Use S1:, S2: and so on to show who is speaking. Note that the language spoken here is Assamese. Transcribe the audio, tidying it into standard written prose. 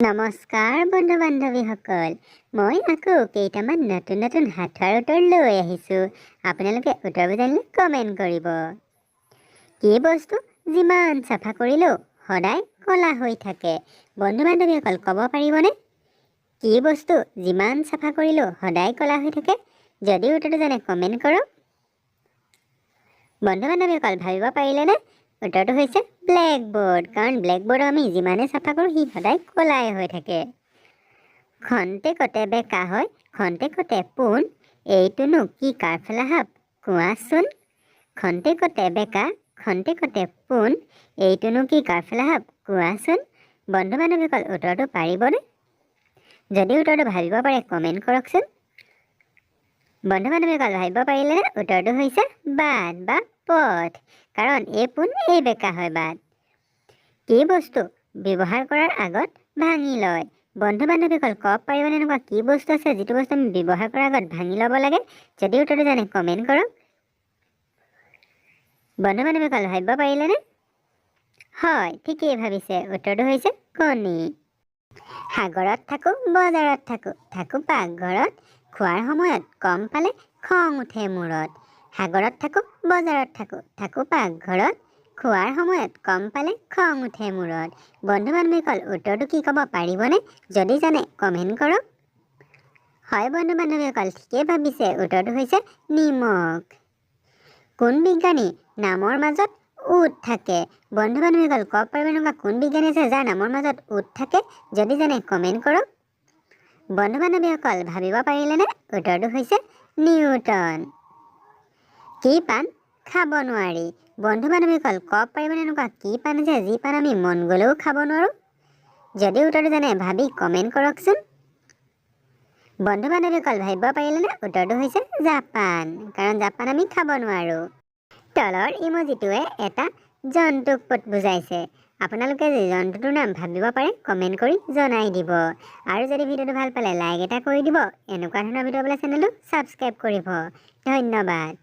S1: নমস্কাৰ বন্ধু বান্ধৱীসকল, মই আকৌ কেইটামান নতুন নতুন সাঁথৰৰ উত্তৰ লৈ আহিছোঁ। আপোনালোকে উত্তৰবোৰ জানিলে কমেণ্ট কৰিব। কি বস্তু যিমান চাফা কৰিলেও সদায় ক'লা হৈ থাকে? বন্ধু বান্ধৱীসকল, ক'ব পাৰিবনে কি বস্তু যিমান চাফা কৰিলেও সদায় ক'লা হৈ থাকে? যদি উত্তৰটো জানে, কমেণ্ট কৰক। বন্ধু বান্ধৱীসকল, ভাবিব পাৰিলেনে? উত্তৰটো হৈছে ব্লেক বৰ্ড, কাৰণ ব্লেক বৰ্ড আমি যিমানে চাফা কৰোঁ, সি সদায় ক'লাই হৈ থাকে। খন্তেকতে বেকা হয়, খন্তেকতে পোন, এইটোনো কি কাৰফেলা সাপ কোৱাচোন? খন্তেকতে বেকা, খন্তেকতে পোন, এইটোনো কি কাৰফেলা সাপ কোৱাচোন? বন্ধু বান্ধৱীসকল, উত্তৰটো পাৰিবনে? যদি উত্তৰটো ভাবিব পাৰে, কমেণ্ট কৰকচোন। বন্ধু বান্ধৱীসকল, ভাবিব পাৰিলেনে? উত্তৰটো হৈছে বাট বা পথ, কাৰণ এই পোন এই বেকা হয় বাট। কি বস্তু ব্যৱহাৰ কৰাৰ আগত ভাঙি লয়? বন্ধু বান্ধৱীসকল, ক'ব পাৰিবনে এনেকুৱা কি বস্তু আছে যিটো বস্তু আমি ব্যৱহাৰ কৰাৰ আগত ভাঙি ল'ব লাগে? যদি উত্তৰটো জানে, কমেণ্ট কৰক। বন্ধু বান্ধৱীসকল, ভাবিব পাৰিলেনে? হয়, ঠিকেই ভাবিছে, উত্তৰটো হৈছে কণী। সাগৰত থাকোঁ, বজাৰত থাকোঁ, থাকোঁ পাকঘৰত, খোৱাৰ সময়ত কম পালে খং উঠে মূৰত। সাগৰত থাকোঁ, বজাৰত থাকোঁ, থাকোঁ পাকঘৰত, খোৱাৰ সময়ত কম পালে খং উঠে মূৰত। বন্ধু বান্ধৱীসকল, উত্তৰটো কি ক'ব পাৰিবনে? যদি জানে, কমেণ্ট কৰক। হয় বন্ধু বান্ধৱীসকল, ঠিকেই ভাবিছে, উত্তৰটো হৈছে নিমখ। কোন বিজ্ঞানী নামৰ মাজত উট থাকে? বন্ধু বান্ধৱীসকল, ক'ব পাৰিব এনেকুৱা কোন বিজ্ঞানী আছে যাৰ নামৰ মাজত উট থাকে? যদি জানে, কমেণ্ট কৰক। বন্ধু বান্ধৱীসকল, ভাবিব পাৰিলেনে? উত্তৰটো হৈছে নিউটন। কি পাণ খাব নোৱাৰি? বন্ধু বান্ধৱীসকল, ক'ব পাৰিবনে এনেকুৱা কি পাণ আছে যি পাণ আমি মন গ'লেও খাব নোৱাৰোঁ? যদি উত্তৰটো জানে, ভাবি কমেণ্ট কৰকচোন। বন্ধু বান্ধৱীসকল, ভাবিব পাৰিলেনে? উত্তৰটো হৈছে জাপান, কাৰণ জাপান আমি খাব নোৱাৰোঁ। তলৰ ইমজিটোৱে এটা জন্তুক বুজাইছে। আপোনালোকে যে জন্তুটোৰ নাম ভাবিব পাৰে, কমেণ্ট কৰি জনাই দিব। আৰু যদি ভিডিঅ'টো ভাল পালে, লাইক এটা কৰি দিব। এনেকুৱা ধৰণৰ ভিডিঅ' পালে চেনেলটো ছাবস্ক্ৰাইব কৰিব। ধন্যবাদ।